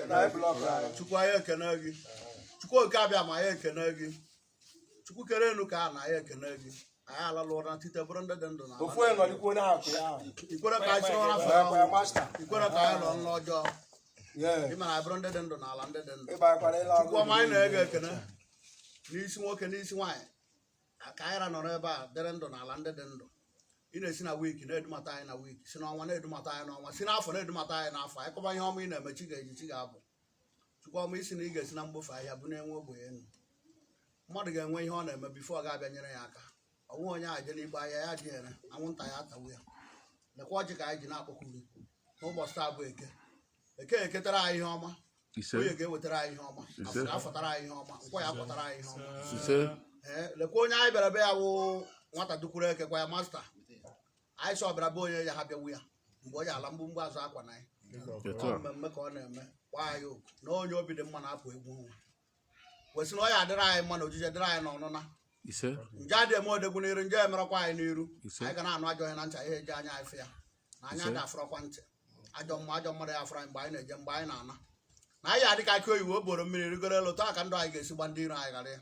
ekene gị. Chukwu, anyị ekene gị. Chukwu Oke Abịa ma, anyị ekene gị. Chukwu kere enu ka a na anyị ekene gị. Anyị alala ụra tite bụrụ ndị dị ndụ na Ofu onye nọdịkwa onye akụ ya ahụ. Ikwere ka anyị si n'ụra Ekwe fụrụ master. Ikwere ka anyị lụọ nlọ ọjọọ. Yeah. Ị mara anyị bụrụ ndị dị ndụ n'ala ndị dị ndụ. Ịbanyekwara ịla. Chukwu ọma, anyị na-ege ekene n'isi nwoke, n'isi nwaanyị, ka anyị ra nọrọ ebe a dịrị ndụ n'ala ndị dị ndụ. Ị na-esi na week na-edumata anyị na week, si n'ọnwa na-edumata anyị n'ọnwa, si n'afọ na-edumata anyị n'afọ. Anyị kọba ihe ọma ị na-eme, chi ga-eji, chi ga-abụ. Chukwu ọma, isi na ị ga-esi na mgbofe ahịa bụ na-enwe ogbenye enu. Mmadụ ga-enwe ihe ọ na-eme before ọ ga-abịa nyere ya aka. Ọ nweghị onye ahụ je n'igbe ahịa ya ji ere anwụnta ya atagbu ya. Lekwa ọjị ka anyị ji na-akpọkwu gị n'ụbọchị taa bụ Eke. Eke eketara anyị ihe ọma. Ise. Oye ga-ewetara anyị ihe ọma. Ise. Afọ ga-afọtara anyị ihe ọma. Nkwọ ya afọtara anyị ihe ọma. Ise. Ee, lekwa onye anyị bịara be ya wụ nwata dukwuru eke kwa ya master. Anyị sọ ọ bịara be onye ya ha bịawu ya mgbe onye ala mgbumgbu azụ akwa na anyị. Etu Ọ a. mmemme ka ọ na-eme kwa anyị oku na onye obi dị mma na-apụ egwu ọnwa kwesị na ọ ya adịrị anyị mma na ojije dịrị anyị n'ọnụna. Ise. Nje adị eme odegwu n'iru, nje emerekwa anyị n'iru. Ise. Anyị ga na-anụ ajọ ihe na ntị, anyị eji anya anyị fụ ya na anya Ise. adị afụrọkwa ntị ajọ mma, ajọ mmadụ ya afụrụ anyị mgbe anyị na-eje, mgbe anyị na-ana na anyị adị ka akị oyibo o boro mmiri rigoro elu. Taa ka ndụ anyị ga-esi gba ndị iro anyị ghara ya.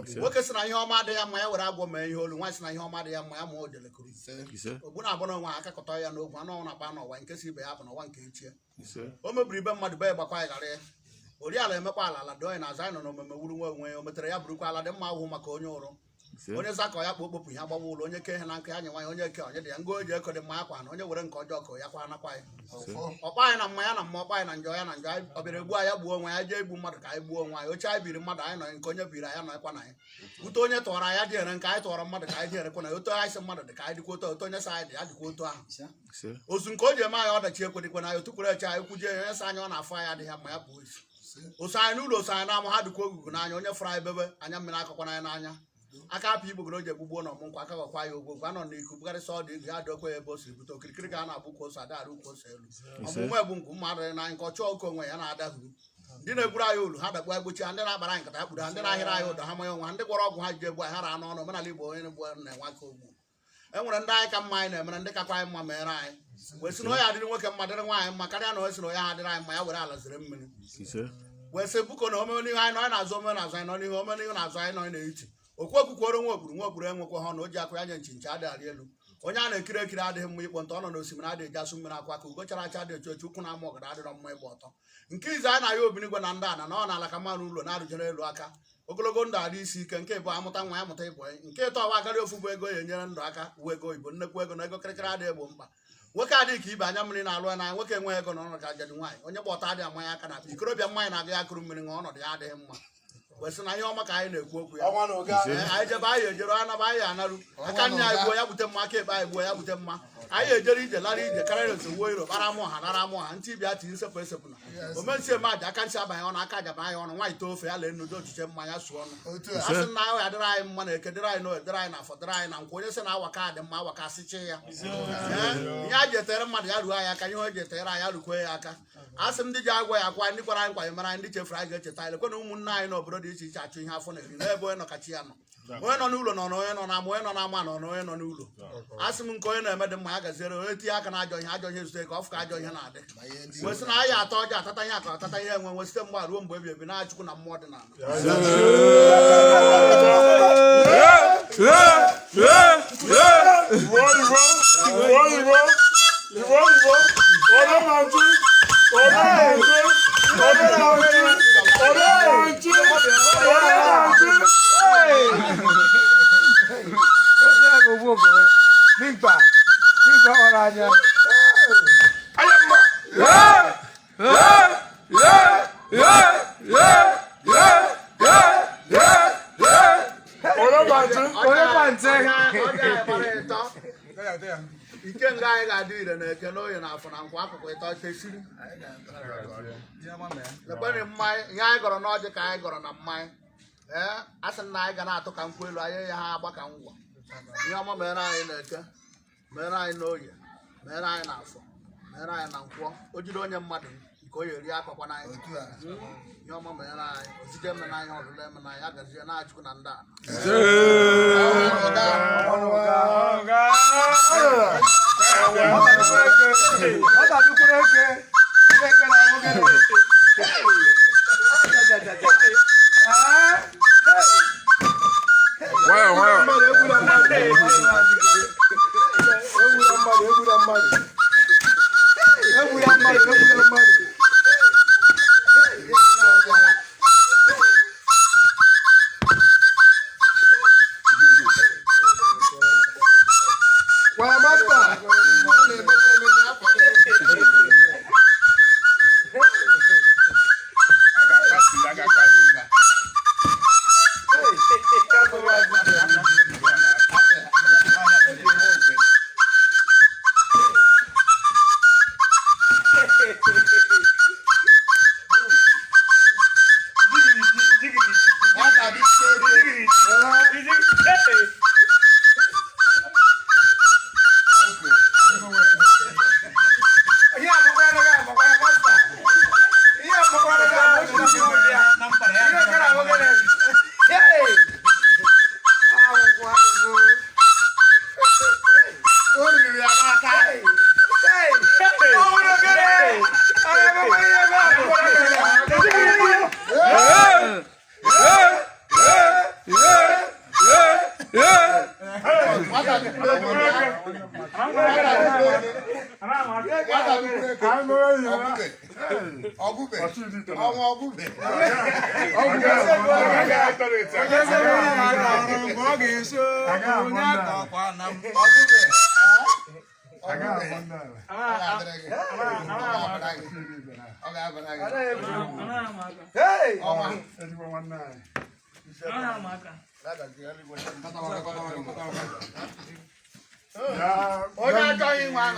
Ise. Nwoke sị na ihe ọma adịghị ya mma, ya were agwọ mee ihe olu. Nwaanyị sị na ihe ọma adịghị ya mma, ya ma odelekuru. Ise. Ogbu na abụ na onwe akakọta ya n'ogwu anụ ọnwụ na-akpa n'ụwa nke si ibe ya bụ n'ụwa nke echie. Ise. O mebiri ibe mmadụ be ya gbakwa anyị ghara ya. Oriala emekwa ala ala doo anyị n'azụ. Anyị nọ n'omeme wuru nwe onwe ya. O metere ya burukwa ala dị mma ahụhụ maka onye ụrụ. Ise. Onye zakọ ya kpa okpopụ ihe agbawa ụlọ. Onye ke ihe na nkụ ya nye nwaanyị. Onye eke onye dị ya ngo o ji eko dị mma ya kwa na onye were nke ọjọọ ka ya kwa anakwa ya. Ọkpa anyị na mma ya na mma, ọkpa anyị na njọ ya na njọ. Anyị ọ bịara egbu anyị, ya gbuo onwe ya. Jee egbu mmadụ ka anyị gbuo onwe anyị. Oche anyị biri mmadụ anyị nọ, nke onye biri anyị nọkwa na ya. Ute onye tụọrọ anyị dị ere, nke anyị tụọrọ mmadụ ka anyị dị erekwa na ya. Otu anyị sị mmadụ dị ka anyị dịkwa otu, otu onye sị anyị dị ya dịkwa otu ahụ. Ise. Ozu nke o ji eme anyị ọdachi ekwedịkwa na anyị otukwuru eche anyị kwujie ya. Onye sị anyị ọ na-afụ anyị adịghị mma, ya pụọ isi. Oso anyị n'ụlọ, oso anyị n'ama, ha dịkwa ogugu n'anya. Onye fụrụ anyị bebe anya mmiri akọkwana anyị n'anya. Aka apụ igbogoro o ji egbugbuo na ọmụ nkwụ aka ghọkwa ya ogwogwo anọ n'iku bugharịsị ọdụ igu ya dịkwa ya ebe o siri bute okirikiri ka a na-agbụ ukwu ose adara ukwu ose elu. Ọmụmụ egbu nkwụ mma adịrị n'anya nke ọ chụọ oke onwe ya na-adahuru. Ndị na-egburu anyị olu ha dakpuo egbochi ha. Ndị na-akpara anyị nkata ha kpuru ha. Ndị na-ahịrị anyị ụdọ ha manya onwe ha. Ndị gwọrọ ọgwụ ha ji egbu anyị ha raa n'ọnụ. Omenala Igbo, onye na-egbu na-enwe aka ogbu. E nwere ndị anyị ka mma anyị na-emere, ndị kakwa anyị mma mere anyị wee sị na onye adịrị nwoke mma, dịrị nwaanyị mma karịa na onye sị na onye ha adịrị anyị mma, ya were ala zere mmiri. Ise. Wee sị buko na omeme n'ihu anyị nọ, anyị na-azụ omeme na-azụ anyị nọ n'ihu omeme n'ihu na-azụ anyị nọ n'etiti okwu okwukworo nwa okpuru nwa okpuru enwekwa ha na o ji akụ ya nye nchi nchi adịghị arị elu. Onye a na-ekiri ekiri adịghị mma ikpọ nta. Ọ nọ n'osimiri adịghị eji asụ mmiri akwa aka. Ugo chara acha adịghị echu echu. Ụkwụ na-ama ọgada adịrọ mma ịgba ọtọ. Nke izu anyị na-ya obinigwe na ndị ana na ọ na-ala ka mmanụ ụlọ na-arụjere elu aka. Ogologo ndụ adị isi ike. Nke ịbụ amụta nwa ya mụta ịbụ. Nke ịtọ ọwa akarị ofu bụ ego ya enyere ndụ aka wụ ego oyibo, nnekwu ego na ego kịrịkịrị adịghị egbo mkpa. Nwoke adịghị ka ibe anya mmiri na-alụ ya n'anya. Nwoke enweghị ego na ọnọdụ ka ajadi nwaanyị. Onye gba ọtọ adịghị amanya aka na akpa. Ikorobịa mmanya na-aga ya akụrụ mmiri ṅụọ, ọnọdụ ya adịghị mma. Kwesị na ihe ọma ka anyị na-ekwu okwu ya. Ọnwa na ụga. Ee, anyị jebe, anyị ejere anaba, anyị anarụ aka nne anyị gbuo ya bute mma, aka ekpe anyị gbuo ya bute mma. Anyị ejere ije lara ije karịrị nsogbu iro kpara amụ ha nara amụ ha ntị bịa tinye nsepụ esepụ na omensi eme aja aka nsị abanye ọnụ aka aja banye ọnụ. Nwaanyị too ofe ya lee nnudo ochiche mmanya sụọ ọnụ. A sị na ahụ ya dịrị anyị mma na Eke, dịrị anyị n'Oye, dịrị anyị na Afọ, dịrị anyị na Nkwọ. Onye sị na awaka dị mma, awaka asịchị ya. Ee, ihe a ji etere mmadụ ya ruo anyị aka, ihe o ji etere anyị ya rukwe ya aka. A sị m ndị ji agwa ya akwa, ndị kwara anyị nkwa mara anyị, ndị chefuru anyị ga-echeta anyị. Lekwe na ụmụnne anyị n'obodo dị iche iche achụ ihe afọ na-eri n'ebe onye nọ kachi ya nọ. Onye nọ n'ụlọ nọ na onye nọ n'ama, onye nọ n'ama nọ na onye nọ n'ụlọ. A sị m nke onye na-eme dị mma ya gaziere. Onye tinye aka na ajọ ihe, ajọ ihe zute ka ọ fụ ka ajọ ihe na-adị. Wee sị na anyị atọ ọjọọ atata ihe akụ atata ihe enwe nwe site mgbe a ruo mgbe ebi ebi na Chukwu na mmụọ dị n'ala. Igbo Igbo Igbo Igbo Igbo Igbo onye na-achị, onye na-achị, onye na-achị, onye na-achị, onye na-achị. Otu ya ga ogbu obodo. Dimkpa. Dimkpa hụrụ anya. Onye na-achị. Onye pantị. Ọjọọ anyị gbara ịtọ. Ike nga anyị ga-adị ire na Eke, n'Oye, na Afọ na Nkwọ akụkụ ịtọ tesiri. Lekwenị mmanya ihe anyị gọrọ n'ọjị ka anyị gọrọ na mmanya. Ee, a sị na anyị ga na-atụ ka nkwụ elu anyị ya ha agba ka ngwọ. Ihe ọma mere anyị na Eke, mere anyị n'Oye, mere anyị na Afọ, mere anyị na Nkwọ. O jide onye mmadụ nke o eri akọkwa n'anyị. Ihe ọma mere anyị ojije eme n'anya ọlụlụ eme n'anya ya gazie na Chukwu na ndị a. Ọ ga-adịkwuru eke. Eke na nwoke. Ọgwụbe. Ọgwụbe. Ọnwa ọgwụbe. Ọ ga-eso onye aka ọkwa na m. Ọgwụbe. Ọgwụbe. Ọ ga-adịrị gị. Ọ ga-abara gị. Ọ ga-abara gị. Hey! Ọnwa. Onye achọghị inwe aṅụ.